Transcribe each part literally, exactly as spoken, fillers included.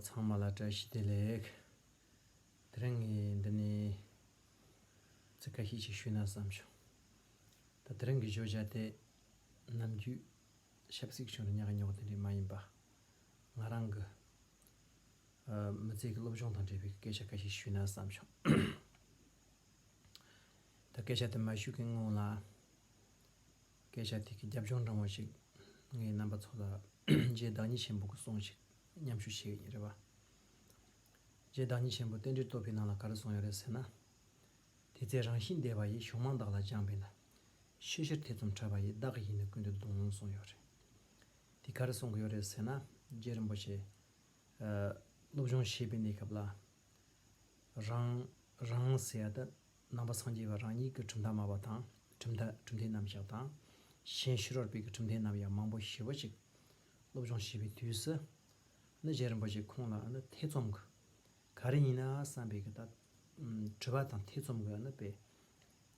ཚང་མ་ལ་བཀྲ་ཤིས་བདེ་ལེགས། དེ་རིང་ངས་འདི་ནས་ཚིག་ཁ་ཤས་ཤིག་ཞུས་ན་བསམ་བྱུང་། ད་དེ་རིང་གི་བརྗོད་བྱ་དེ་ནམ་རྒྱུན་ཆབ་སྲིད་བྱུང་ཉག་ཉོག་དེ་འདྲ་མ་ཡིན་པ། ང་རང་གི་ཨ་མི་ཚེ་གི་སློབ་སྦྱོང་དང་འབྲེལ་བའི་སྐད་ཆ་ཁ་ཤས་ཞུས་ན་བསམ་བྱུང་། ད་སྐད་ཆ་དེ་མ་ཞུས་ཀྱི་སྔོན་ལ། སྐད་ཆ་དེ་གི་རྒྱབ་ལྗོངས་འདྲ་བོ་ཞིག་ངས་རྣམ་པ་ཚོ་ལ་རྗེ་བདག་ཉིད་ཆེན་པོ་གི་གསུང་ཞིག་མཉམ་ཞུགས་བྱེད་ཀྱི་ཡིན་རེད་བ། རྗེ་བདག་ཉིད་ཆེན་པོ་རྟེན་འབྲེལ་བསྟོད་པའི་ནང་ལ་ག་རེ་གསུངས་ཡོད་རེད་ཟེར་ན། དེ་ཚེ་རང་བཞིན་བདེ་བ་ཡིས། གཞུང་མང་བདག་ལ་སྦྱངས་པས་ན། ཕྱི་ཕྱིར་ཐེ་ཚོམ་འཕྲད་པ་ཡིས། བདག་གི་ཡིད་ནི་ཀུན་ཏུ་གདུང་གསུངས་ཡོད་རེད། དེ་ག་རེ་གསུང་གི་ཡོད་རེད་ཟེར་ན། རྗེ་རིན་པོ་ཆེ་ཨ་སློབ་སྦྱོང་བྱེད་པའི་གནས་སྐབས་ལ། རང་རང་ཟེར་ཡ་ད་ནང་པ་སངས་རྒྱས་པ་རང་ཉིད་ཀྱི་གྲུབ་མཐའ་སྨྲ་བ་དང་གྲུབ་མཐའ་གྲུབ་མཐའི་རྣམ་གཞག་དང་། གཞན་ཕྱི་རོལ་པའི་གི་གྲུབ་མཐའི་རྣམ་གཞག་མང་པོ་ཞེ་པོ་ཅིག་སློབ་སྦྱོང་བྱེད་པའི་དུས་སུ། ནི་རྗེ་རིན་པོ་ཆེ་ཁོང་ལ་ནི་ཐེ་ཚོམ་གི་ག་རེ་ཡིན་ན་བསམ་པའི་གི་ད་དྲི་བ་དང་ཐེ་ཚོམ་གི་ནི་པས་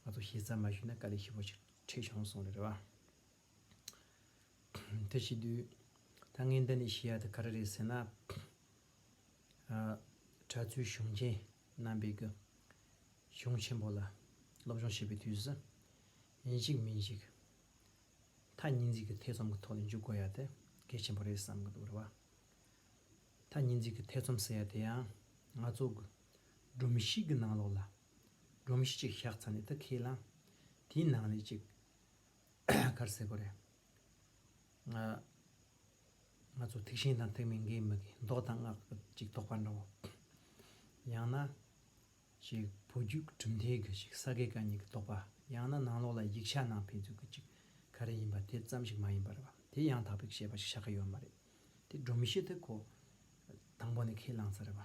ང་ཚོ་ཞིབ་ཚགས་མ་ཞུས་ན་དཀའ་ལས་ཞེ་པོ་ཅིག་འཕྲད་བྱུང་སོང་རེད་བ། དེ་བྱེད་དུས་ད་ངས་འདི་ནས་ཤེས་ཡ་དེ་ག་རེ་རེད་ཟེར་ན། ཨ་གྲྭ་བཙུན་གཞུང་ཆེན་རྣམ་པའི་གི་གཞུང་ཆེན་པོ་ལ་སློབ་སྦྱོང་བྱེད་པའི་དུས་སུ། ཡིན་གཅིག་མིན་གཅིག་མཐའ་གཉིས་འཛིན་གྱི་ཐེ་ཚོམ་གྱི་ཐོག་ནས་འཇུག་དགོས་ཡ་དེ་གལ་ཆེན་པོ་རེད་བསམ་གི་འདུག་རེད་བ། མཐའ་གཉིས་འཛིན་གྱི་ཐེ་ཚོམ་ཟེར་ཡ་དེ་ཡང་ང་ཚོ་གི་སྒྲོམ་གཞི་གི་ནང་ལོགས་ལ་སྒྲོམ་གཞི་ཅིག་བཞག་ཚར་ནས་ད་ཁས་བླངས། དེའི་ནང་ནས་ཅིག་ག་རེ་ཟེར་དགོས་རེད། ང་ང་ཚོ་ཐེག་ཆེན་དང་ཐེག་དམན་འགལ་མི་འགལ་མདོ་དང་སྔགས་ཀྱི་ཅིག་དོགས་པ་འདྲ་བོ། ཡང་ན་ཅིག་བོད་བརྒྱུད་གྲུབ་མཐའི་གི་ཅིག་ས་དགེ་བཀའ་རྙིང་གི་དོགས་པ། ཡང་ན་ནང་ལོགས་ལ་ཡིག་ཆ་ནང་ཕན་ཚུན་གི་ཅིག་ག་རེ་ཡིན་པ་དེ་ཙམ་ཞིག་མ་ཡིན་པ་རེད་བ། དེ་ཡང་དག་པའི་བཤད་པ་ཞིག་ཆགས་ཀྱི་ཡོད་མ་རེད། དེ་སྒྲོམ་གཞི་དེ་ཁོ་དང་པོ་ནས་ཁས་བླངས་ཚར་རེད་བ།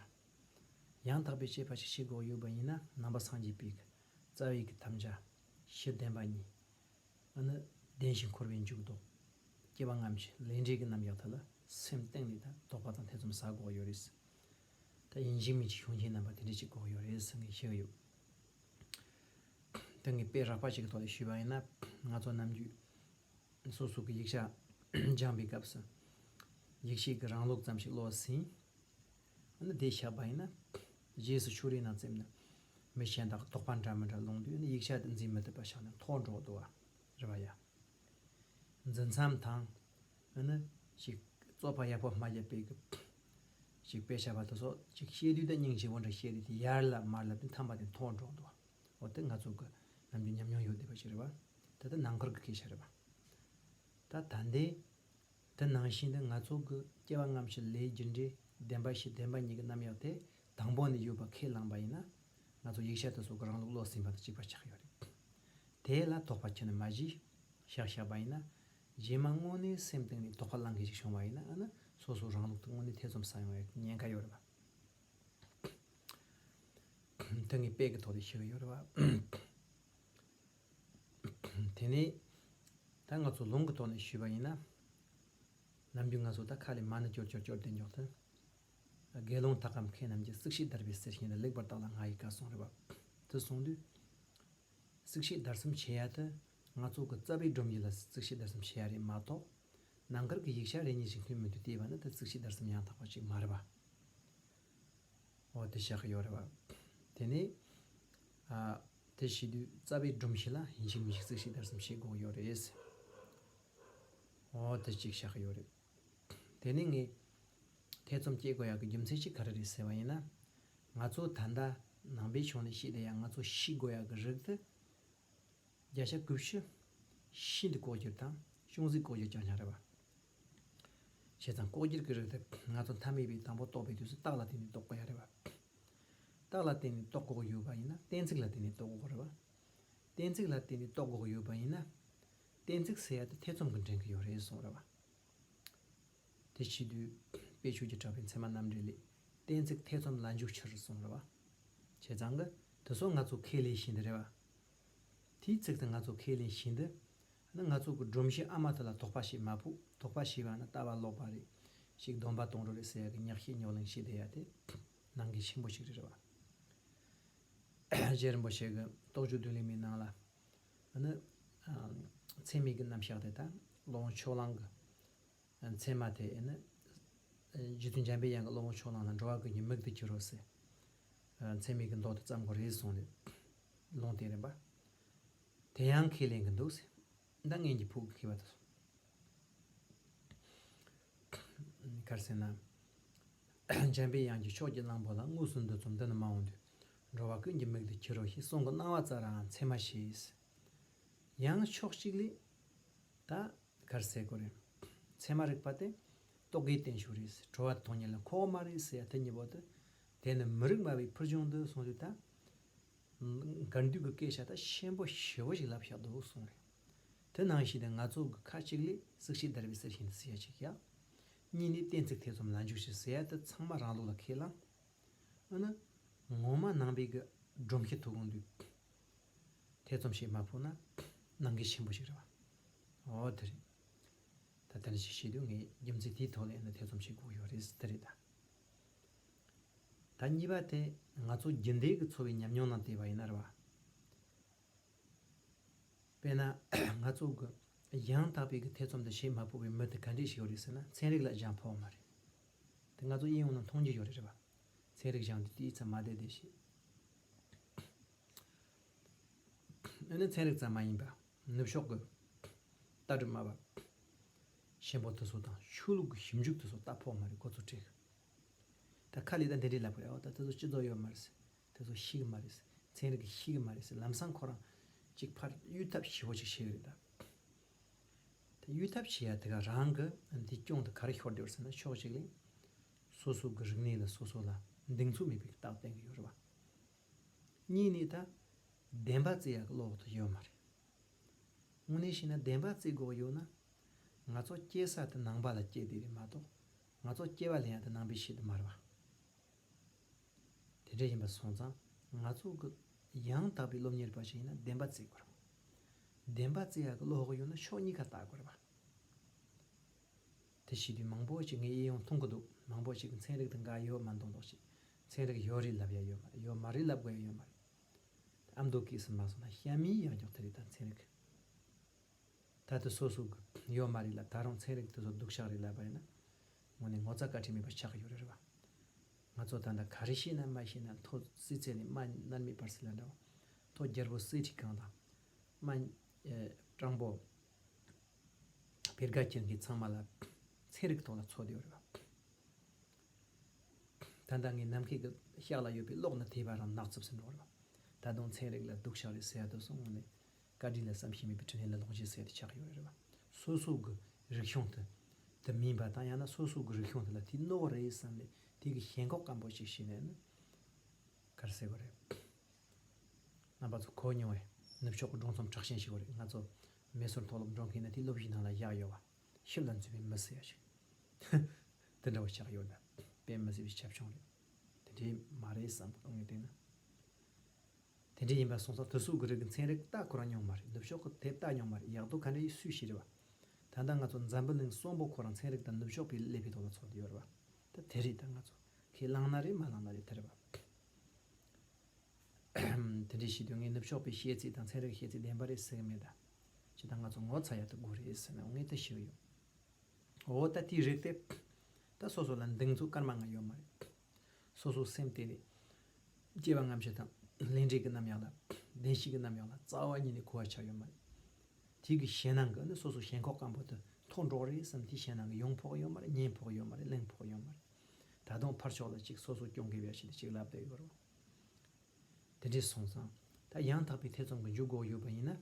ཡང་དག་པའི་དཔྱད་པ་ཞིག་བྱེད་དགོས་ཡོད་པ་ཡིན་ན་ནང་པ་སངས་རྒྱས་པའི་རྩ་བའི་གི་དམ་བཅའ་བཞི་ལྡན་པ་གཉིས། ཨ་ནི་བདེན་ཞེན་འཁོར་བའི་འཇུག་ལྡོག་སྐྱེ་བ་སྔ་ཕྱི་ལས་འབྲས་ཀྱི་རྣམ་གཞག་དག་ལ་སེམས་གཏིང་ནས་ད་དོགས་པ་དང་ཐེ་ཚོམ་ཟ་དགོས་ཡོད་རེད། ད་ཡིན་གཅིག་མིན་གཅིག་གཞུང་ཆེན་རྣམ་པ་དེ་འདྲ་ཅིག་དགོས་ཡོད་རེད་ཟེར་ནས་བཤད་ཀྱི་ཡོད། ད་ངས་དཔེ་རགས་པ་ཞིག་གི་ཐོག་ནས་ཞུས་པ་ཡིན་ན། ང་ཚོ་ནམ་རྒྱུན་སོ་སོ་གི་ཡིག་ཆ་སྦྱང་བའི་སྐབས་སུ་ཡིག་ཤེས་ཀྱི་རང་ལུགས་ཙམ་ཞིག་བློར་ཟིན། ཨ་ནི་དེ་བཞག་པ་ཡིན་ན། རྗེས་སུ་ཕྱོགས་རིས་ནང་ཙམ་ནི་མི་གཞན་དག་དོགས་པ་འདྲ་མི་འདྲ་སློང་དུས་ནི་ཡིག་ཆ་དེ་འཛིན་མི་ཐུབ་པ་ཆགས་ནས་འཐོར་འགྲོ་འདུག་བ། རེད་བ་ཡ། འཛིན་མཚམས་དང་། ཨ་ནི་ཅིག་རྩོད་པ་ཡག་པོ་མ་བརྒྱབ་པའི་གི་ཅིག་དཔེ་བཞག་པ་དེ་ཚོ་ཅིག་བཤད་དུས་ད་སྙིང་རྗེ་བོ་འདྲ་བཤད་དུས་དེ་ཡར་ལ་མར་ལ་དེ་ཐམ་པ་དེ་འཐོར་འགྲོ་འདུག་བ། འོ་དེ་ང་ཚོ་གི་ནམ་རྒྱུན་ཉམས་མྱོང་ཡོད་བསྡད་པ་ཞིག་རེད་བ། ད་ལྟ་ནང་ཁུལ་གི་སྐད་ཆ་རེད་བ། ད་ད་ལྟའི། དེ་ནང་བཞིན་དུ་ང་ཚོ་གི་སྐྱེ་བ་སྔ་ཕྱི་ལས་རྒྱུ་འབྲས་བདེན་པ་བཞི་བདེན་པ་གཉིས་ཀྱི་རྣམ་གཡེང་དེ་དང་པོ་ནས་ཡོད་པ་ཁས་བླངས་པ་ཡིན་ན། ང་ཚོ་ཡིག་ཆ་དེ་ཚོ་གི་རང་ལུགས་བློར་ཟིན་པ་དང་གཅིག་པ་ཆགས་ཡོད་རེད། དེ་ལ་དོགས་པ་ཁྱོན་ནས་མ་བཞེས། བཞག་བཞག་པ་ཡིན་ན། རྗེས་མ་དངོས་གནས་སེམས་གཏིང་ནས་དོགས་པ་ལངས་མཁན་ཞིག་བྱུང་བ་ཡིན་ན། ཨ་ནི་སོ་སོ་རང་ལུགས་དེ་དངོས་གནས་ཐེ་ཚོམ་ཟ་ཡོང་བའི་ཉེན་ཁ་ཡོད་རེད་བ། དེ་ངས་དཔེ་གི་ཐོག་ནས་ཞུ་གི་ཡོད་རེད་བ། དེ་ནས་ད་ང་ཚོ་ལུང་གི་ཐོག་ནས་ཞུས་པ་ཡིན་ན། ནམ་རྒྱུན་ང་ཚོ་ད་ཁ་ལས་མ་ཎི་ཅོར་ཅོར་ཅོར་དེ་འཇོག་དུས། དགེ་སློང་དག་གམ་མཁས་རྣམས་ཀྱིས། བརྩིགས་ཤིང་བརྡར་བའི་གསེར་བཞིན་དུ། ལེགས་པར་བརྟགས་ལ་ང་ཡི་བཀའ་གསུང་རེད་བ། དེ་གསུང་དུས། བརྩིགས་ཤིང་བརྡར་གསུམ་བྱེད་ཡ་དེ་ང་ཚོ་གི་རྩ་བའི་སྒྲོམ་གཞི་ལ་བརྩིགས་ཤིང་བརྡར་གསུམ་བྱེད་ཡ་རེད་མ་གཏོགས། ནང་ཁུལ་གྱི་ཡིག་ཆ་རེ་གཉིས་ཤིག་མཐུན་མི་མཐུན་བལྟས་པ་ནི་དེ་བརྩིགས་ཤིང་བརྡར་གསུམ་ཡང་དག་པ་ཅིག་མ་རེད་བ། འོ་དེ་བཞག་གི་ཡོད་རེད་བ། དེ་ནས་ཨ་དེ་བྱེད་དུས་རྩ་བའི་སྒྲོམ་གཞི་ལ་ཡིན་གཅིག་མིན་གཅིག་བརྩིགས་ཤིང་བརྡར་གསུམ་བྱེད་དགོས་ཡོད་རེད། འོ་དེ་གཅིག་བཞག་གི་ཡོད་རེད། དེ་ནས་ངས་ཐེ་ཚོམ་སྐྱེ་དགོས་ཡག་གི་རྒྱུ་མཚན་གཅིག་ག་རེ་རེད་ཟེར་བ་ཡིན་ན། ང་ཚོ་ད་ལྟ་ནང་པའི་ཕྱོགས་ནས་བཤད་བསྡད་ཡག་ང་ཚོ་ཤེས་དགོས་ཡག་གི་རིགས་དེ། བརྒྱ་ཆ་དགུ་བཅུ་ཤིན་ཏུ་ལྐོག་གྱུར་དང་ཅུང་ཟད་ལྐོག་གྱུར་རྐྱང་རྐྱང་རེད་བ། བྱས་ཙང་ལྐོག་གྱུར་གྱི་རིགས་དེ་ང་ཚོ་ཐ་མལ་པའི་དང་པོ་རྟོགས་པའི་དུས་སུ་རྟགས་ལ་བརྟེན་ནས་རྟོགས་དགོས་ཡ་རེད་བ། རྟགས་ལ་བརྟེན་ནས་རྟོགས་དགོས་ཀྱི་ཡོད་པ་ཡིན་ན་གཏན་ཚིགས་ལ་བརྟེན་ནས་རྟོགས་དགོས་རེད་བ། གཏན་ཚིགས་ལ་བརྟེན་ནས་རྟོགས་དགོས་ཀྱི་ཡོད་པ་ཡིན་ན། གཏན་ཚིགས་ཟེར་ཡ་དེ་ཐེ་ཚོམ་གྱིས་འདྲེན་གྱི་ཡོད་རེད་གསུངས་རེད་བ། དེ་བྱེད་དུས་དཔལ་ཆོས་ཀྱི་གྲགས་པའི་ཚད་མ་རྣམ་འགྲེལ་ལས། གཏན་ཚིགས་ཐེ་ཚོམ་ལ་འཇུག་ཕྱིར་གསུངས་རེད་བ། བྱས་ཙང་གི་དེ་ཚོ་ང་ཚོ་ཁས་ལེན་བཞིན་དུ་རེད་བ། དེའི་ཚིག་དེ་ང་ཚོ་ཁས་ལེན་བཞིན་དུ། ནི་ང་ཚོ་གི་སྒྲོམ་གཞི་ཨ་མ་དེ་ལ་དོགས་པ་ཞིག་མ་ཕོག་དོགས་པ་ཞིག་བ་ན་ལྟ་བ་ལོག་པ་རེད། ཞིག་སྡོམ་པ་གཏོང་རོགས་རེད་ཟེར་ཡ་གི་ཉག་གཅིག་རྙོག་གླེང་བྱེད་བསྡད་ཡ་དེ་ནང་འགལ་ཆེན་པོ་ཞིག་རེད་བ། རྗེ་རིན་པོ་ཆེ་གི་རྟོགས་བརྗོད་མདུན་ལེགས་མའི་ནང་ལ། ནི་ཚད་མའི་གི་རྣམ་གཞག་དེ་དང་ཀློང་ཕྱོགས་གླང་གི་ཚད་མ་དེ་ནི། རྗེ་བཙུན་འཇམ་པའི་དབྱངས་ཀྱིས་སློབ་དཔོན་ཕྱོགས་གླང་ལ་འགྲོ་བ་ཀུན་གྱི་མིག་ཏུ་གྱུར་རོ་ཟེར། ཨ། མཚན་མོའི་གི་མདོ་དེ་བརྩམས་དགོས་རེད་གསུངས་ནས། ལུང་བསྟན་རེད་པ། དེ་ཡང་ཁས་ལེན་གྱི་འདུག་ཟེར། ད་སྔོན་གྱི་ཕུགས་ཀྱི་མཁས་པ་དེ་ཚོ། ག་རེ་ཟེར་ན། འཇམ་པའི་དབྱངས་ཀྱིས་ཕྱོགས་ཀྱི་གླང་པོ་ལ། དངོས་སུ་འདི་ཙམ་འདི་ནི་མ་འོངས་དུས། འགྲོ་བ་ཀུན་གྱི་མིག་ཏུ་གྱུར་རོ་ཞེས་གསུང་གི་གནང་བ་ཙམ་རང་མཚན་མ་ཞེས། ཡང་ཕྱོགས་གཅིག་ལས། ད་ག་རེ་ཟེར་དགོས་རེད། ཚད་མ་རིག་པ་དེ་རྟོག་གེའི་བསྟན་བཅོས་རེད། གྲོལ་བ་སྟོང་ཉིད་ལ་མཁོ་བ་མ་རེད་ཟེར་ཡ་དེ་གཉིས་པོ་དེ། དེ་ནི་མི་རིགས་སྨྲ་བའི་ཕུལ་བྱུང་དུ་སོང་དུས་ད། དགའ་འདུས་ཀྱི་སྐད་ཆ་ད་ཆེན་པོ་ཞེ་པོ་ཞིག་ལབ་བཞག་འདུག་གསུངས་རེད། དེ་ནང་བཞིན་དུ་ང་ཚོ་གི་ཁ་ཅིག་ལས་གཟིགས་ཞིབ་བརྡར་བའི་གསེར་བཞིན་དུ་ཟེར་ཡ་ཅིག་ཡ། གཉིས་ནས་གཏན་ཚིགས་ཐེ་ཚོམ་ལ་འཇུག་ཞིག་ཟེར་ཡ་དེ་ཚང་མ་རང་ལུགས་ལ་ཁས་བླངས། ཨ་ནི། ངོ་མ་ནང་པའི་གི་སྒྲོམ་གཞི་ཐུག་གོང་དུས། ཐེ་ཚོམ་བྱེད་མ་ཕོད་ན་ནང་འགལ་ཆེན་པོ་ཞིག་རེད་བ། འོ་དེ་རེད། ད་དེ་འདྲ་ཞིག་བྱེད་དུས་ངས་རྒྱུ་མཚན་དེའི་ཐོག་ལ་ཡིན་ན་ཐེ་ཚོམ་བྱེད་དགོས་ཡོད་རེད་དེ་རེད་ད། ད་གཉིས་པ་དེ་ང་ཚོ་རྒྱུན་ལྡན་གྱི་འཚོ་བའི་ཉམས་མྱོང་ནང་བལྟས་པ་ཡིན་ན་རེད་བ། དཔེར་ན་ང་ཚོ་གི་ཡང་དག་པའི་གི་ཐེ་ཚོམ་དེ་བྱེད་མ་ཕོད་པའི་མི་དེ་ག་འདྲས་ཞིག་ཡོད་རེད་ཟེར་ན། ཚན་རིག་ལ་སྦྱངས་ཕོད་པ་མ་རེད། དེ་ང་ཚོ་གཡས་གཡོན་ནང་མཐོང་རྒྱུ་ཡོད་རེད་རེད་བ། ཚན་རིག་སྦྱངས་དུས་དེའི་ཚབ་མ་བསྡད་བསྡད་ཤིག་ཨ་ནི་ཚན་རིག་ཙམ་མ་ཡིན་པ། ནུབ་ཕྱོགས་ཀྱི་ལྟ་གྲུབ་སྨྲ་བ་ཆེན་པོ་དེ་ཚོ་དང་ཆོས་ལུགས་ཀྱི་ཞིབ་འཇུག་དེ་ཚོ་ལྟ་ཕོད་མ་རེད་ཁོ་ཚོ་ཁྲིད། ད་ཁ་ལས་ད་འདི་འདྲའི་ལབ་གི་རེད། འོ་ད་དེ་ཚོ་སྤྱི་ཚོགས་ཡོད་མ་རེད་ཟེར། དེ་ཚོ་ཤེས་གི་མ་རེད་ཟེར། ཚན་རིག་གི་ཤེས་གི་མ་རེད་ཟེར། ལམ་སང་ཁོ་རང་ཅིག་ཕར་གཡུག་ཐབས་ཞེ་པོ་ཅིག་བྱེད་གི་རེད་ད། དེ་གཡུག་ཐབས་བྱེད་ཡ་དེ་ག་རང་གི་འདི་སྐྱོན་དེ་ག་རེ་ཤོར་བསྡད་ཡོད་ཟེར་ན། ཕྱོགས་གཅིག་ལས་སོ་སོ་གི་རིག་གནས་ལ་སོ་སོ་ལ་གདེང་ཚོད་མེད་པའི་རྟགས་བསྟན་གི་ཡོད་རེད་བ། གཉིས་ནས་ད་བདེན་པ་བརྩི་ཡག་གི་བློ་དེ་ཡོད་མ་རེད། དངོས་གནས་བྱས་ན་བདེན་པ་བརྩི་དགོས་ཡོད་ན། ང་ཚོ་སྐྱེ་ས་དེ་ནང་པ་ལ་སྐྱེས་བསྡད་རེད་མ་གཏོགས། ང་ཚོ་སྐྱེ་བ་ལེན་ཡ་དེ་ནང་པའི་ཆེད་དུ་མ་རེད་བ། དེ་འདྲ་ཡིན་པ་སོང་ཙང་ང་ཚོ་གི་ཡང་དག་པའི་སློབ་གཉེར་པ་ཞིག་ཡིན་ན་བདེན་པ་བརྩི་དགོས་རེད། བདེན་པ་བརྩི་ཡག་གི་བློ་ཁོག་ཡོད་ན་ཕྱོགས་གཉིས་ཀ་ལྟ་དགོས་རེད་བ། དེ་བྱེད་དུས་མང་པོ་ཞིག་ངས་ཨེ་ཡོང་མཐོང་གི་འདུག་མང་པོ་ཞིག་གིས་ཚན་རིག་དེ་འགའ་ཡོད་མ་མཐོང་མདོག་བྱེད། ཚན་རིག་ཡོད་རེད་ལབ་ཡ་ཡོད་མ་རེད། ཡོད་མ་རེད་ལབ་དགོས་ཡ་ཡོད་མ་རེད། ཨ་མདོ་སྐད་སུ་མ་སོང་ན་བཤད་མིན་ཡང་མགྱོགས་དེ་རེད་ད་ཚན་རིག་ད་དེ་སོ་སོ་གི་ཡོད་མ་རེད་ལབ། ད་རུང་ཚན་རིག་དེ་ཚོ་སྡུག་ཤག་རེད་ལབ་པ་ཡིན་ན། དངོས་གནས་ངོ་ཚ་བཀའ་དྲིན་མེད་པ་ཆགས་ཡོད་རེད་རེད་བ། ང་ཚོ་ད་ལྟ་ག་རེ་བཤད་ན་མ་བཤད་ན་མཐོ་སྲིད་ཚད་ནས་དམའ་མནར་མེད་བར་སྲིད་ལ་འདྲ་བ། མཐོ་རྒྱལ་པོ་གསེར་ཁྲི་གང་དང་། དམའ་ཨེ་སྤྲང་པོ་བེར་ཀ་ཅན་གྱི་ཚང་མ་ལ་ཚན་རིག་ཐོག་ལ་འཚོ་བསྡད་ཡོད་རེད་བ། ད་ལྟ་ངས་ནམ་མཁའི་གི་ཤག་ལ་ཡོད་པའི་གློག་ནི་ཐེ་བ་རང་ནག་ཚུབ་སུ་འགྲོ་རེད་བ། ད་དུང་ཚན་རིག་ལ་སྡུག་ཤག་རེད་ཟེར་ཡ་དེ་སོང་ངོ་ནས། བཀའ་དྲིན་ལ་བསམ་ཤེས་མེད་པའི་དྲིན་ལན་ལ་ལོག་འཇལ་ཟེར་ཡ་དེ་ཆགས་ཡོད་རེད་བ། སོ་སོ་གི་རིག་གཞུང་དེ་དེ་མིན་པ་དང་། ཡང་ན་སོ་སོ་གི་རིག་གཞུང་དེ་ལ་དེ་གནོད་པ་རེད་བསམ་ནས་དེ་གི་ཞེན་ཁོག་སྐམ་པོ་ཞིག་བྱས་ནས་ནི། ག་རེ་ཟེར་དགོས་རེད། རྣམ་པ་ཚོ་གོ་མྱོང་བས། ནུབ་ཕྱོགས་ཀྱི་སྒྲུང་རྩོམ་དྲག་ཞན་ཞིག་ཡོད་རེད། ང་ཚོ་མེ་སོར་མཐོ་སློབ་འགྲོ་མཁན་ན་དེ་སློབ་གཞི་ནང་ལ་བཞག་ཡོད་བ། ཞིབ་ལ་འཛུལ་བའི་མི་ཟེར་ཡ་ཞིག་དེ་འདྲ་བ་ཆགས་ཡོད་ན། དཔེ་མི་སྲིད་པའི་ཁྱབ་ཆུང་རེད། དེ་འདྲའི་མ་རེད་བསམ་གི་འདུག་ངས་བལྟས་ན། དེ་འདྲ་ཡིན་པ་སོང་ཙང་དེ་ཚོ་གི་རིགས་ཀྱི་ཚན་རིག་ལྟ་ཁོ་རང་མྱོང་མ་རེད། ནུབ་ཕྱོགས་ཀྱི་དེབ་ལྟ་མྱོང་མ་རེད། ཡག་སྡུག་ག་འདྲ་ཡིན་སུས་ཤེས་རེད་བ། ད་ལྟ་ང་ཚོ་འཛམ་བུ་གླིང་གསུམ་པོ་ཁོ་རང་ཚན་རིག་དང་ནུབ་ཕྱོགས་པའི་ཀླད་པའི་ཐོག་ལ་འཚོ་བསྡད་ཡོད་རེད་བ། ད་དེ་རེད། ད་ང་ཚོ་ཁས་བླངས་ན་རེད་མ་བླངས་ན་རེད་དེ་རེད་བ། དེ་འདྲ་བྱེད་དུས་ངས་ནུབ་ཕྱོགས་པའི་བཤད་ཚིག་དང་ཚན་རིག་བཤད་ཚིག་བདེན་པ་རེད་ཟེར་གི་མེད་ད། ཇི་ལྟར་ང་ཚོ་ངོ་ཚ་ཡ་དེ་དགོས་རེད་ཟེར་ན་ངས་དེ་ཞུ་གི་ཡོད། འོ་ད་དེའི་རིགས་དེ། ད་སོ་སོ་ལ་འདེང་ཚུལ་སྐར་མ་ལྔ་ཡོད་མ་རེད། སོ་སོའི་སེམས་དེ་ནས་སྐྱེ་བ་སྔ་ཕྱི་དང་ལས་འབྲས་ཀྱི་རྣམ་གཡེང་ལ། བདེན་བཞི་གི་རྣམ་གཡེང་ལ་རྩ་བ་ཉིད་ནས་གོ་བ་ཆགས་ཡོད་མ་རེད། དེ་གི་ཞེད་སྣང་གིས་ནི་སོ་སོ་ཞེན་ཁོག་སྐམ་པོ་དེ་མཐོ་འགྲོ་རེད་བསམ། དེའི་ཞེད་སྣང་གིས་ཡོང་ཕོད་ཡོད་མ་རེད། ཉན་ཕོད་ཡོད་མ་རེད། གླེང་ཕོད་ཡོད་མ་རེད། ད་དུང་ཕར་ཕྱོགས་ལ་ཅིག་སོ་སོ་སྐྱོན་གི་བྱས་ཏེ་ཅིག་ལབ་བསྡད་ཡོད་རེད། དེ་འདྲས་སོང་ཙང་། ད་ཡང་དག་པའི་ཐེ་ཚོམ་གྱི་འཇུག་སྒོ་ཡོད་པ་ཡིན་ན།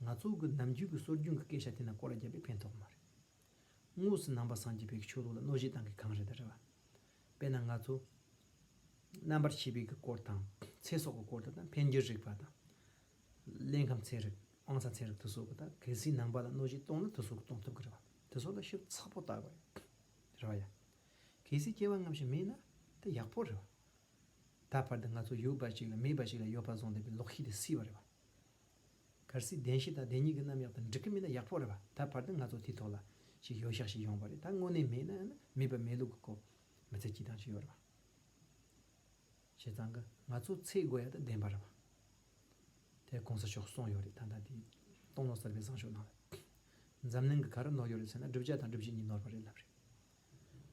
ང་ཚོ་གི་ནམ་རྒྱུན་གྱི་སྲོལ་རྒྱུན་གྱི་སྐད་ཆ་དེ་ན་སྐོར་ར་བརྒྱབ་པས་ཕན་ཐོགས་མ་རེད། དངོས་སུ་ནང་པ་སངས་རྒྱས་པའི་ཆོས་ལུགས་ལ་གནོད་གཞི་བཏང་གི་གང་རེད་ད་རེད་བ། དཔེར་ན་ང་ཚོ་རྣམ་པར་ཤེས་པའི་གི་སྐོར་དང་། ཚེ་སྲོག་གི་སྐོར་དང་། འཕེལ་འགྱུར་རིག་པ་དང་། ལས་ཁམས་ཚན་རིག་དབང་ཆ་ཚན་རིག་དེ་ཚོ་གི་ད་གལ་སྲིད་ནང་པ་ལ་གནོད་གཞི་གཏོང་ན་དེ་ཚོ་གི་གཏོང་ཐུབ་གི་རེད་བ། དེ་ཚོ་ལ་ཞིབ་ཚགས་པོ་ལྟ་དགོས་རེད། རེད་བ་ཡ། གལ་སྲིད་སྐྱེ་བ་སྔ་ཕྱི་མེད་ན་དེ་ཡག་པོ་རེད་བ། ད་བར་དུ་ང་ཚོ་ཡོད་པ་ཞིག་ལ་མེད་པ་ཞིག་ལ་ཡོད་པ་བཟུང་བསྡད་པའི་ལོག་ཤེས་དེ་སྲིད་པ་རེད་བ། གལ་སྲིད་བདེན་བཞི་དང་བདེན་གཉིས་ཀྱི་རྣམ་གཡེང་དེ་འགྲིག་གི་མིན་ན་ཡག་པོ་རེད་བ། ད་བར་དུ་ང་ཚོ་དེའི་ཐོག་ལ་ཞིག་ཡོད་ཤག་ཞིག་ཡོང་བ་རེད། ད་དངོས་གནས་མེད་ན་ནི་མེད་པ་མེད་ལུགས་ཀྱི་གོ་མི་ཚེ་སྐྱིད་ཐང་ཞིག་ཡོད་རེད་བ། བྱས་ཙང་གི་ང་ཚོ་འཚོལ་དགོས་ཡ་དེ་བདེན་པ་རེད་བ། དེ་གོང་ས་མཆོག་གསུངས་ཡོད་རེད། ད་ལྟ་དེ་སྟོང་ལོ་གསར་པའི་བཟང་སྤྱོད་ནང་ལ། འཛམ་གླིང་གི་ག་རེ་ནོར་ཡོད་རེད་ཟེར་ན། བསྒྲུབ་བྱ་དང་སྒྲུབ་བྱེད་གཉིས་ནོར་བ་རེད་ལབ་རེད།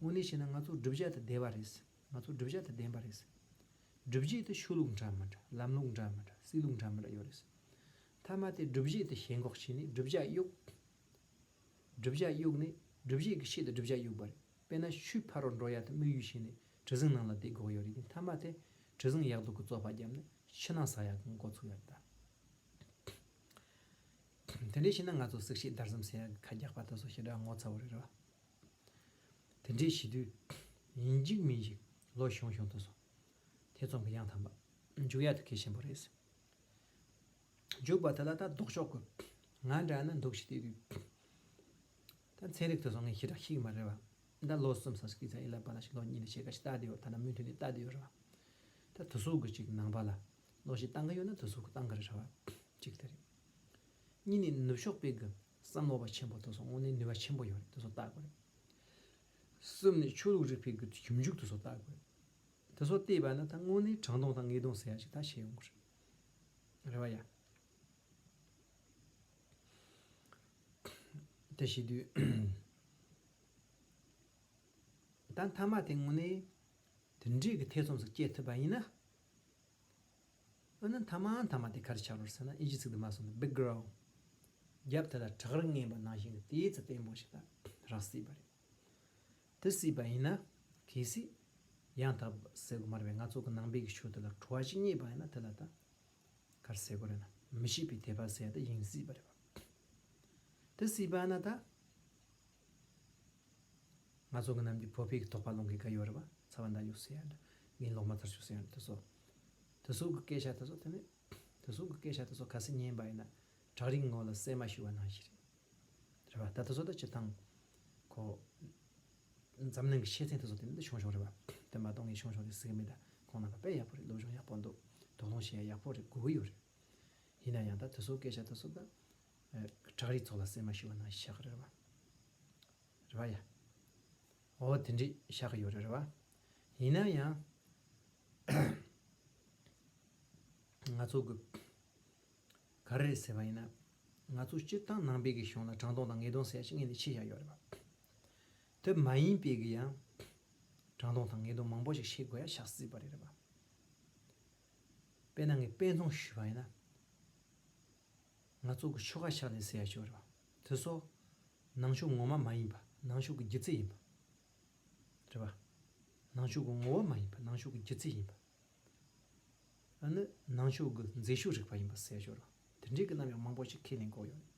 དངོས་གནས་བྱས་ན་ང་ཚོ་བསྒྲུབ་བྱ་དེ་བདེ་བ་རེད། ང་ཚོ་བསྒྲུབ་བྱ་དེ་བདེན་པ་རེད། སྒྲུབ་བྱེད་དེ་ཆོས་ལུགས་འདྲ་མི་འདྲ། ལམ་ལུགས་འདྲ་མི་འདྲ། སྲིད་ལུགས་འདྲ་མི་འདྲ་ཡོད་རེད། མཐའ་མ་དེ་སྒྲུབ་བྱེད་དེ་ཞེན་ཁོག་བྱས་ནས་བསྒྲུབ་བྱ་གཡུག་བསྒྲུབ་བྱ་གཡུག་ནས་སྒྲུབ་བྱེད་ཀྱི་ཆེད་དུ་བསྒྲུབ་བྱ་གཡུག་པ་རེད། དཔེར་ན་ཆོས་ཕ་རོལ་འགྲོ་ཡ་དེ་དམིགས་ཡུལ་བྱས་ནས་གྲུ་གཟིངས་ནང་ལ་བསྡད་དགོས་ཡོད་རེད། དེ་མཐའ་མ་དེ་གྲུ་གཟིངས་ཡག་སྡུག་གི་རྩོད་པ་བརྒྱབ་ནས་ཕྱི་ནང་ཟ་ཡག་གི་འགོ་ཚུགས་ཡ་རེད་ད། དེ་འདྲ་བྱས་ན་ང་ཚོ་སྲེག་བྱེད་བརྡར་འཛིན་ཟེར་ཡག་གི་ཁ་རྒྱག་པ་དེ་ཚོ་ཞེ་དྲག་ངོ་ཚ་བོ་རེད་ར། དེ་འདྲས་བྱེད་དུས་ཡིན་གཅིག་མིན་གཅིག་ལོ་གཞོན་གཞོན་དེ་ཚོ་ཐེ་ཚོམ་གྱི་ཡང་དམ་པ་འཇུག་ཡ་དེ་གལ་ཆེན་པོ་རེད། འཇུག་པ་དེ་ལ་ད་ལྡོག་ཕྱོགས་ཀྱི་ང་འདྲ་ན་འདུག་ཞིག་བལྟས་དུས། ད་ཚན་རིག་དེ་ཚོ་ངས་ཞེ་དྲག་ཤེས་ཀྱི་མ་རེད་བ། ད་ལོ་གསུམ་ཙམ་ཞིག་དེ་ཚོ་ཨི་ལ་པ་ལ་ཞིག་ལོ་གཉིས་ནས་ཕྱེད་ཀ་ཞིག་ལྟ་བསྡད་ཡོད། ད་ལྟ་མུ་མཐུད་ནས་ལྟ་བསྡད་ཡོད་རེད་བ། ད་དེ་ཚོ་གི་ཅིག་ནང་པ་ལ་ལོ་ཞིག་བཏང་གི་ཡོད་ན་དེ་ཚོ་གི་བཏང་གི་རེད་བ། གཅིག་དེ་རེད། གཉིས་ནས་ནུབ་ཕྱོགས་པའི་གི་བསམ་བློ་བ་ཆེན་པོ་དེ་ཚོ་དངོས་གནས་ནུས་པ་ཆེན་པོ་ཡོད་རེད། དེ་ཚོ་ལྟ་དགོས་རེད། གསུམ་ནས་ཆོས་ལུགས་རིག་པའི་གི་ཞིབ་འཇུག་དེ་ཚོ་ལྟ་དགོས་རེད། དེ་ཚོ་བལྟས་པ་ན་ད་དངོས་གནས་དྲང་དོན་དང་ངེས་དོན་ཟེར་ཡ་ཞིག་ད་ཤེས་ཡོང་གི་རེད། རེད་བ་ཡ། དེ་བྱེད་དུས། ད་མཐའ་མ་དེ་དངོས་གནས་དེ་འདྲའི་གི་ཐེ་ཚོམ་ཟིག་སྐྱེ་ཐུབ་པ་ཡིན་ན། ཨ་ནི་མཐའ་མ་མཐའ་མ་དེ་ག་རེ་ཆགས་རོགས་ཟེར་ན། ཨིན་ཇི་ཚིག་དུ་མ་སོང་ན་བེག་གྷ་རའུན་ཌི། རྒྱབ་དེ་ལ་བྲག་རི་ངན་པ་ནང་བཞིན་གྱི་དེའི་ཚེ་བརྟན་པོ་ཞིག་ལ་རག་སྲིད་པ་རེད། དེ་སྲིད་པ་ཡིན་ན་གལ་སྲིད་ཡང་དག་ཟེར་དགོས་མ་རེད་པས། ང་ཚོ་གི་ནང་པའི་གི་ཆོས་དེ་ལ་གྲོ་བ་ཞིག་རྙེད་པ་ཡིན་ན་དེ་ལ་ད་ག་རེ་ཟེར་དགོས་རེད་ན། མི་ཤེས་པའི་དད་པ་ཟེར་ཡ་དེ་ཡིན་སྲིད་པ་རེད་པ། དེ་སྲིད་པ་ན་ད། ང་ཚོ་གི་ནམ་རྒྱུན་བོད་པའི་གི་དོགས་པ་སློང་གི་ག་ཡོད་རེད་པ། ཚ་བ་མདའ་གཡོག་ཟེར་ཡ་འདྲ། ངའི་ལོག་མ་ཚར་ཆུ་ཟེར་ཡ་འདྲ། དེ་ཚོ། དེ་ཚོ་གི་སྐད་ཆ་དེ་ཚོ་དེ་ནི། དེ་ཚོ་གི་སྐད་ཆ་དེ་ཚོ་གལ་སྲིད་ཉན་པ་ཡིན་ན་བྲག་རིའི་ངོ་ལ་སྲན་མ་ཞུ་བ་ནང་བཞིན་རེད། རེད་པ། ད་དེ་ཚོ་ད་སྤྱིར་བཏང་ཁོ་འཛམ་གླིང་གི་ཤེས་ཚད་དེ་ཚོ་དེ་ནི་ད་ཆུང་ཆུང་རེད་པ། དེ་མ་གཏོགས་ངས་ཆུང་ཆུང་དེ་ཟེར་གི་མེད། ད་ཁོང་རྣམ་པ་དཔེ་ཡག་པོ་རེད། སློབ་སྦྱོང་ཡག་པོ་འདུག་དོགས་སློང་བྱེད་ཡ་ཡག་པོ་རེད། དགོས་ཀྱི་ཡོད་རེད། ཡིན་ན་ཡང་ད་དེ་ཚོ་སྐད་ཆ་དེ་ཚོ་ད་བྲག་རིའི་ཚོགས་ལ་སྲན་མ་ཞུ་བ་ནང་བཞིན་ཆགས་ཀྱི་རེད་པ། རེད་པ་ཡ། འོ་དེ་འདྲས་བཞག་གི་ཡོད་རེད། རེད་པ། ཡིན་ན་ཡང་། ང་ཚོ་གི་ག་རེ་རེད་ཟེར་བ་ཡིན་ན། ང་ཚོ་སྤྱིར་བཏང་ནང་པའི་གི་གཞུང་ལ་དྲང་དོན་དང་ངེས་དོན་ཟེར་ཡ་ཞིག་ངེས་ནས་ཆེ་བཞག་ཡོད་རེད་པ། དེ་མ་ཡིན་པའི་གི་ཡང་དྲང་དོན་དང་ངེས་དོན་མང་པོ་ཞིག་ཤེས་དགོས་ཡ་ཆགས་སྲིད་པ་རེད། རེད་པ། དཔེར་ན་ངས་དཔེ་མཚོན་ཞུས་པ་ཡིན་ན། ང་ཚོ་གི་ཆོ་ག་ཕྱག་ལེན་ཟེར་ཡ་ཅིག་ཡོད་རེད་པ། དེ་ཚོ་ནང་ཆོས་ངོ་མ་མ་ཡིན་པ། ནང་ཆོས་ཀྱི་སྒྱུ་རྩལ་ཡིན་པ། རེད་པ། ནང་ཆོས་ཀྱི་ངོ་བོ་མ་ཡིན་པ། ནང་ཆོས་ཀྱི་སྒྱུ་རྩལ་ཡིན་པ། ཨ་ནི་ནང་ཆོས་ཀྱི་མཛེས་ཤོས་རིག་པ་ཡིན་པ་ཟེར་ཡ་ཅིག་ཡོད་རེད་པ། དེ་འདྲའི་གི་རྣམ་གཡེང་མང་པོ་ཞིག་ཁས་ལེན་དགོས་ཡོད་རེད།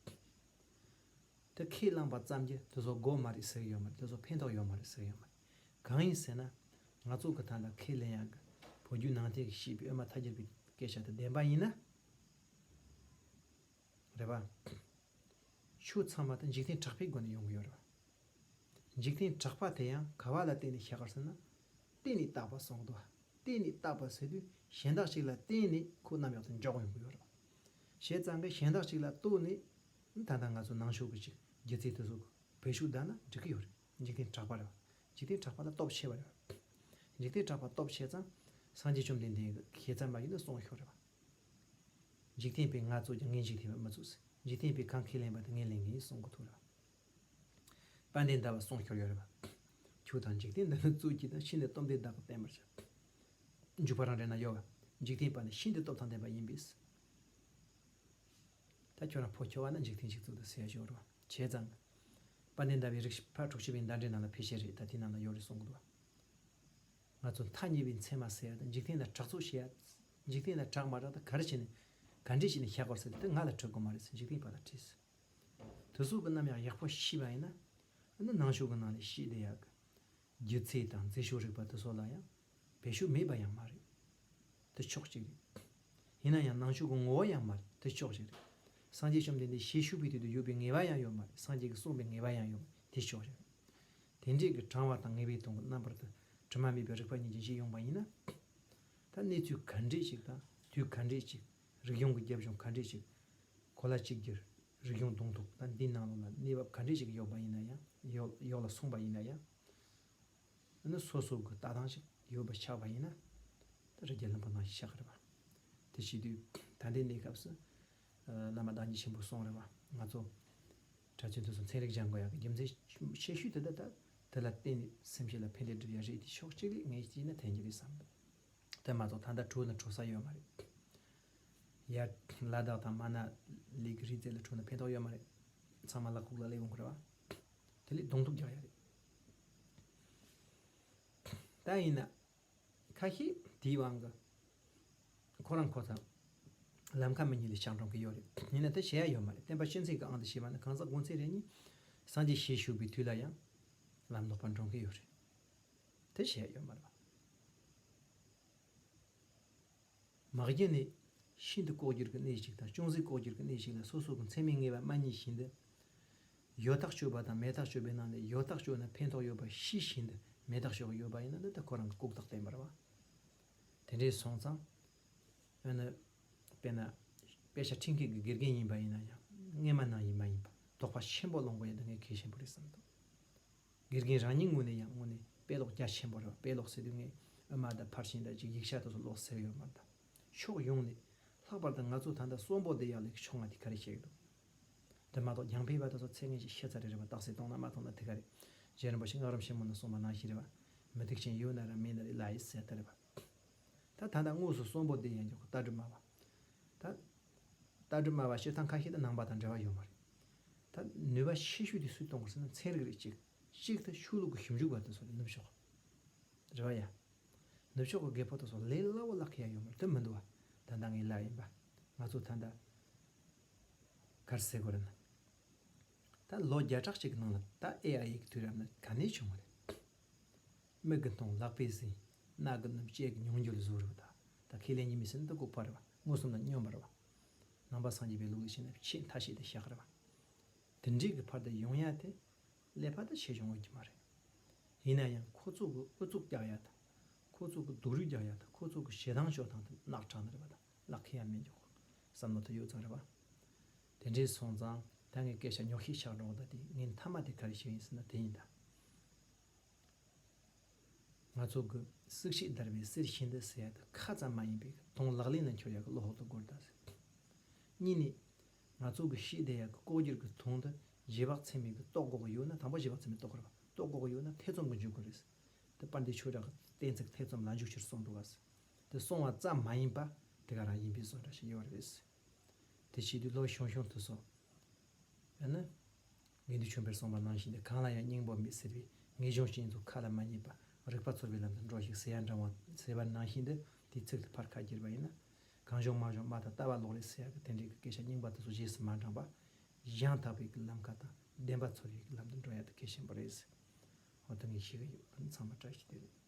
དེ་ཁས་བླངས་པ་ཙམ་གྱིས་དེ་ཚོ་དགོས་མ་རེད་ཟེར་གི་ཡོད་མ་རེད། དེ་ཚོ་ཕན་ཐོགས་ཡོད་མ་རེད་ཟེར་གི་ཡོད་མ་རེད། གང་ཡིན་ཟེར་ན། ང་ཚོ་གི་ད་ལྟ་ཁས་ལེན་ཡག་གི་བོད་བརྒྱུད་ནང་བསྟན་གྱིས་བཤད་པའི་དབུ་མ་ཐལ་འགྱུར་བའི་སྐད་ཆ་དེ་བདེན་པ་ཡིན་ན། རེད་པ། ཆོས་ཚང་མ་དེ་འཇིག་རྟེན་གྲགས་པའི་སྒོ་ནས་ཡོང་གི་ཡོད་རེད་པ། འཇིག་རྟེན་གྲགས་པ་དེ་ཡང་ག་བ་ལ་བརྟེན་ནས་བཞག་ག་ཟེར་ན། རྟེན་ནས་བཏགས་པ་གསུང་གི་འདུག་པ། རྟེན་ནས་བཏགས་པ་ཟེར་དུས་གཞན་དག་ཅིག་ལ་བརྟེན་ནས་ཁོ་རྣམ་གཡོག་ཏུ་འཇོག་ཡོང་གི་ཡོད་རེད་པ། བྱས་ཙང་གི་གཞན་དག་ཅིག་ལ་ལྟོས་ནས། ད་ལྟ་ང་ཚོ་ནང་ཆོས་ཀྱི་ཅིག་སྒྱུ་རྩལ་དེ་ཚོ་བེད་སྤྱོད་བཏང་ན་འགྲིག་གི་ཡོད་རེད། འཇིག་རྟེན་གྲགས་པ་རེད་པ། འཇིག་རྟེན་གྲགས་པ་ལ་སྟོབས་ཆེ་བ་རེད་པ། འཇིག་རྟེན་གྲགས་པ་སྟོབས་ཆེ་ཙང་། སངས་རྒྱས་བཅོམ་ལྡན་འདས་ཀྱི་ཞལ་རྩ་མ་བཞུས་ན་གསུང་ཤོར་རེད་པ། འཇིག་རྟེན་པས་ང་རྩོད་ཀྱང་ངས་འཇིག་རྟེན་པ་མི་རྩོད་ཟེར། འཇིག་རྟེན་པས་གང་ཁས་ལེན་པ་དེ་ངས་ལེན་གྱི་ཡིན་གསུང་གི་འདུག་ར། དཔལ་ལྡན་ཟླ་བ་གསུང་ཤོར་ཡོད་རེད་པ། ཁྱོད་དང་འཇིག་རྟེན་འདི་ནི་རྩོད་ཀྱིས་དང་། ཕྱི་ནས་སྟོབས་ལྡན་བདག་གིས་བསྟན་པར་བྱ། འཇུག་པ་རང་འགྲེལ་ན་ཡོད་པ། འཇིག་རྟེན་པ་ནི་ཤིན་ཏུ་སྟོབས་དང་ལྡན་པ་ཡིན་པས། ད་ཁྱོད་རང་ཕོ་ཁྱོ་བ་ན་འཇིག་རྟེན་ཞིག་རྩོད་དུ་ཟེར་ཡ་ཡོད་རེད་པ། བྱས་ཙང་། དཔལ་ལྡན་ཟླ་བའི་རིགས་ཕར་དྲུག་ཅུ་པའི་མདའ་འགྲེལ་ནང་ལ་ཕལ་ཆེར་རེད། ད་དེ་ནང་ལ་ཡོད་རེད་གསུང་གི་འདུག་པ། ང་ཚོ་མཐའ་གཉིས་པའི་མཚན་མ་ཟེར་ཡ་དང་། འཇིག་རྟེན་ལ་གྲགས་ཚོད་བྱེད་ཡ། འཇིག་རྟེན་ལ་གྲགས་མ་གྲགས་དང་། ག་རེ་བྱས་ནས་ག་འདྲས་བྱས་ནས་བཞག་དགོས་ཟེར་དེ་ང་ལ་དྲི་དགོས་མ་རེད་ཟེར། འཇིག་རྟེན་པ་ལ་དྲིས། དེ་ཚོ་གི་རྣམ་གཡེང་ཡག་པོ་ཤེས་པ་ཡིན་ན། ཨ་ནི་ནང་ཆོས་ཀྱི་ནང་ནས་བཤད་བསྡད་ཡག་གི་སྒྱུ་རྩལ་དང་མཛེས་ཤོས་རིག་པ་དེ་ཚོ་ལ་ཡང་བེད་སྤྱོད་མེད་པ་ཡང་མ་རེད། དེ་ཕྱོགས་གཅིག་རེད། ཡིན་ན་ཡང་ནང་ཆོས་ཀྱི་ངོ་བོ་ཡང་མ་རེད། དེ་ཕྱོགས་གཅིག་རེད། སངས་རྒྱས་བཅོམ་ལྡན་འདས་ཞལ་བཞུགས་པའི་དུས་སུ་ཡོད་པའི་ངེས་པ་ཡང་ཡོད་མ་རེད། སངས་རྒྱས་ཀྱིས་གསུངས་པའི་ངེས་པ་ཡང་ཡོད་མ་རེད། དེ་ཕྱོགས་གཅིག་རེད། དེ་འདྲས་ཀྱི་དྲང་བ་དང་ངེས་པའི་དོན་གྱི་རྣམ་པར་དུ་དྲི་མ་མེད་པའི་རིག་པ་ཉིད་ཀྱིས་བཞེད་ཡོང་བ་ཡིན་ན། ད་གནས་ཚུལ་ག་འདྲས་ཞིག་དང་དུས་ག་འདྲས་ཞིག་རིག་གཞུང་གི་རྒྱབ་ལྗོངས་ག་འདྲས་ཞིག་གོ་ལ་གཅིག་གྱུར། རིག་གཞུང་གདོང་ཐུག་དང་འདིའི་ནང་ལོགས་ལ་གནས་བབ་ག་འདྲས་ཞིག་ཡོད་པ་ཡིན་ན་ཡང་། ཡོད་ཡོད་ལ་སོང་བ་ཡིན་ན་ཡང་། ཨ་ནི་སོ་སོ་གི་ལྟ་སྟངས་ཤིག་ཡོད་པ་ཆགས་པ་ཡིན་ན། ད་རི་རྒྱལ་ལྷུན་པོ་ནང་བཞིན་ཆགས་ཀྱི་རེད་པ། དེ་བྱེད་དུས་ད་ལྟའི་གནས་སྐབས་སུ། ཨ། བླ་མ་བདག་ཉིད་ཆེན་པོས་གསུངས་རེད་པ། ང་ཚོ་གྲྭ་བཙུན་དེ་ཚོ་ཚན་རིག་སྦྱང་དགོས་ཡག་གི་རྒྱུ་མཚན་ཆེ་ཤོས་དེ་ད་ད་ དེ་ལ་བརྟེན་ནས་སེམས་ཤེས་ལ་ཕན་བདེ་སྒྲུབ་ཡ་རེད། དེ་ཕྱོགས་གཅིག་ལས་ངས་བྱས་ན་ཕན་གྱི་རེད་བསམ། དེ་མ་གཏོགས་ད་ལྟ་བྲོས་ན་བྲོས་ས་ཡོད་མ་རེད། ཡར་ལ་དྭགས་དང་མ་ན་ལི་གི་རི་རྩེ་ལ་བྲོས་ན་ཕན་ཐོགས་ཡོད་མ་རེད། ཚང་མ་ལག་ཁུག་ལ་སླེབས་འོང་གི་རེད་བ། དེ་ལས་གདོང་ཐུག་རྒྱག་ཡ་རེད། ད་ཡིན་ན། ཁ་ཤས་དེའི་དབང་གིས་ཁོ་རང་ཁོ་ཚང་ལམ་ཁ་མི་གཉིས་ལ་ཆགས་འགྲོ་གི་ཡོད་རེད། ཡིན་ན་དེ་བྱེད་ཡ་ཡོད་མ་རེད། བསྟན་པ་སྤྱི་མཚན་གྱི་དབང་དུ་བྱས་པ་ན་གང་ཟག་སྒོ་ཚད་རེ་གཉིས་སངས་རྒྱས་ཞལ་བཞུགས་པའི་དུས་ལ་ཡང་ལམ་ལྡོག་པར་འགྲོ་གི་ཡོད་རེད། དེ་བྱེད་ཡ་ཡོད་མ་རེད་པ། མ་གཞི་ནས་ཤིན་ཏུ་ལྐོག་གྱུར་གྱི་གནས་ཤིག་དང་ཅུང་ཟད་ལྐོག་གྱུར་གྱི་གནས་ཤིག་ལ་སོ་སོ་གི་མཚན་མའི་ངེས་པ་མ་རྙེད་བཞིན་དུ། ཡོད་ཐག་གཅོད་པ་དང་མེད་ཐག་གཅོད་པའི་ནང་ནས་ཡོད་ཐག་གཅོད་ན་ཕན་ཐོགས་ཡོད་པ་ཤེས་བཞིན་དུ་མེད་ཐག་གཅོད་ཀྱི་ཡོད་པ་ཡིན་ན་འདི་ད་ཁོ་རང་གི་ལྐུགས་རྟགས་བསྟན་པ་རེད་བ། དེ་འདྲའི་སོང་ཙང་། ཨ་ནི། དཔེར་ན། དཔེ་ཆ་ཁྲིད་མཁན་གྱི་དགེ་རྒན་ཡིན་པ་ཡིན་ན་ཡང་སྔས་མ་ནང་བཞིན་མ་ཡིན་པ་དོགས་པ་ཆེན་པོ་སློང་དགོས་ཡ་འདི་ངས་གལ་ཆེན་པོ་རེད་བསམ་འདུག་དགེ་རྒན་རང་ཉིད་ངོས་ནས་ཡང་དངོས་གནས་དཔེ་ཀློག་རྒྱ་ཆེན་པོ་རེད་བ། དཔེ་ཀློག་ཟེར་དུས་ངས་ཨ་མ་དང་ཕར་ཕྱིན་དང་ཅིག་ཡིག་ཆ་དེ་ཚོ་ཀློག་ཟེར་ཡོད་མ་རེད། ཕྱོགས་ཡོངས་ནས། ལྷག་པར་དུ་ང་ཚོ་ད་ལྟ་གསོན་པོ་བསྡད་ཡག་ལས་ཀྱི་ཕྱོགས་ང་དེ་ག་རེ་བཤད་ཀྱི་འདུག་དེ་མ་གཏོགས་རྒྱང་འཕེན་པ་དེ་ཚོ་ཚད་ངེས་ཤིག་ཤེས་ཚར་རེད་བ། རྟགས་གསལ་གཏོང་ན་མ་གཏོང་ན་དེ་ག་རེད། རྗེ་རིན་པོ་ཆེ་སྔགས་རམས་ཆེན་མོ་ནས་གསུངས་པ་ནང་བཞིན་རེད་བ། མུ་སྟེགས་ཅན་ཡོད་ན་ར་མེད་ན་རེད་ལ་ཡི་ཟེར་ད་རེད་བ། ད་ད་ལྟ་དངོས་སུ་གསོན་པོ་བསྡད་ཡག་མགྱོགས་ལྟ་གྲུབ་སྨྲ་བ། ད། ལྟ་གྲུབ་སྨྲ་བ་སྤྱིར་བཏང་ཁ་ཤས་དེ་ནང་པ་དང་འབྲེལ་བ་ཡོད་མ་རེད། ད་ནུས་པ་ཆེ་ཤོས་དེ་སུས་གཏོང་དགོས་ཟེར་ན་ཚན་རིག་རེད། གཅིག་གཅིག་ད་ཆོས་ལུགས་ཀྱི་ཞིབ་འཇུག་པ་དེ་ཚོ་རེད། ནུབ་ཕྱོགས། རེད་བ་ཡ། ནུབ་ཕྱོགས་ཀྱི་རྒད་པོ་དེ་ཚོ་ལས་སླ་བོ་ལ་ཁེ་ཡ་ཡོད་མ་རེད། དེ་མི་འདུག་བ། ད་ལྟ་ངས་ལབ་ཡིན་པ། ང་ཚོ་ད་ལྟ་ག་རེ་ཟེར་དགོས་རེད་ན། ད་ལོ་བརྒྱ་ཕྲག་གཅིག་གི་ནང་ལ་ད་ཨེ་ཨའི་གི་དུས་རབས་ནི་ག་ནས་བྱུང་བ་རེད། མིག་གིས་མཐོང་ལག་པས་ཟིན། སྣ་གིས་སྣོམ་ལྕེ་གིས་མྱོང་འགྱུར་བཟོ་རུ་ད། ད་ཁས་ལེན་གྱི་མི་སྲིད་ན་ད་གོ་བ་རེད་བ། མངོན་སུམ་ལ་སྙོམས་པ་རེད་བ། ནང་པ་སངས་རྒྱས་པའི་ལུགས་ལ་བྱས་ན་ཆེས་མཐའ་བཤད་དེ་བཞག་རེད་བ། དེ་འདྲའི་གི་བར་དུ་ཡོང་ཡ་དེ། ཀླད་པ་དེ་ཆེ་ཆུང་ཡོད་ཀྱི་མ་རེད། ཡིན་ན་ཡང་ཁོ་ཚོ་གི་ཨུ་ཚུགས་རྒྱག་ཡ་དང་། ཁོ་ཚོ་གི་སྡུག་རུས་རྒྱག་ཡ་དང་། ཁོ་ཚོ་གི་ཞེ་སྡང་སྤྱོད་སྟངས་དེ་ནག་དྲགས་ནི་རེད་པ། དང་ལག་ཁེ་ཡ་མི་འཇོག་བསམ་བློ་དེ་ཡོད་ཙང་རེད་པ། དེ་འདྲའི་སོང་ཙང་ད་ངས་སྐད་ཆ་ཉོག་བཤད་ཆགས་འགྲོ་གི་འདུག་དེ་ངས་མཐའ་མ་དེ་ག་རེ་ཞུ་ཡིན་ཟེར་ན་དེ་ཡིན་ད། ང་ཚོ་གི་སྲིད་ཞིའི་བརྡར་བའི་གསེར་ཞིང་འདི་ཟེར་ཡ་དེ་ཁ་ཙམ་མ་ཡིན་པའི་དོན་ལག་ལེན་ལ་འཁྱོལ་ཡ་གི་བློ་ཧོབ་ཏུ་དགོས་རེད་ད་ཟེར། གཉིས་ནས། ང་ཚོ་གི་ཤེས་བསྡད་ཡ་གི་ལྐོག་གྱུར་གི་དོན་དེ་རྗེ་འབངས་ཚད་མེད་གི་རྟོགས་དགོས་གི་ཡོད་ན། དང་པོ་རྗེ་འབངས་ཚད་མེད་རྟོགས་དགོས་རེད་པ། རྟོགས་དགོས་གི་ཡོད་ན་ཐེ་ཚོམ་གི་འཇུག་དགོས་རེད། དེ་དཔལ་ལྡན་ཆོས་གྲགས་གི་གཏན་ཚིགས་ཐེ་ཚོམ་ལ་འཇུག་ཕྱིར་གསུངས་འདུག་ག་དེ་གསུངས་པ་ཙམ་མ་ཡིན་པ་དེ་ག་རང་ཡིན་པའི་བཟོ་འདྲ་ཞིག་ཡོད་རེད། དེ་བྱེད་དུས་ལོ་ཆུང་ཆུང་དེ་ཚོ། ཡང་ན། དགེ་འདུན་ཆོས་འཕེལ་གསུངས་པ་ནང་བཞིན་དུ་གང་ལ་ཡང་སྙིང་པོ་མེད་ཟེར་བའི་ངེས་འབྱུང་ཅན་ཚོ་ཁ་ལ་མ་ཉན་པ་རིག་པ་ཚོར་བའི་ལམ་དུ་འགྲོ་ཞིག་ཟེར་ཡ་འདྲ་བ་ཟེར་བ་ནང་བཞིན་དུ་དེའི་ཚིག་དེ་ཕར་ཁ་བསྒྱུར་བ་ཡིན་ན། གང་བྱུང་མ་བྱུང་མ་དང་ལྟ་བ་ལོག་རེད་ཟེར་ཡ་གི་དེ་འདྲའི་གི་སྐད་ཆ་རྙིང་པ་དེ་ཚོ་རྗེས་སུ་མ་འབྲངས་པ། ཡང་དག་པའི་གི་ལམ་ཁ་དང་བདེན་པ་ཚོར་བའི་གི་ལམ་དུ་འགྲོ་ཡ་དེ་གལ་ཆེན་པོ་རེད། འོ་ད་ངས་ཤེས་གི་ཡོད། ཚང་མ་བཀྲ་ཤིས་བདེ་ལེགས།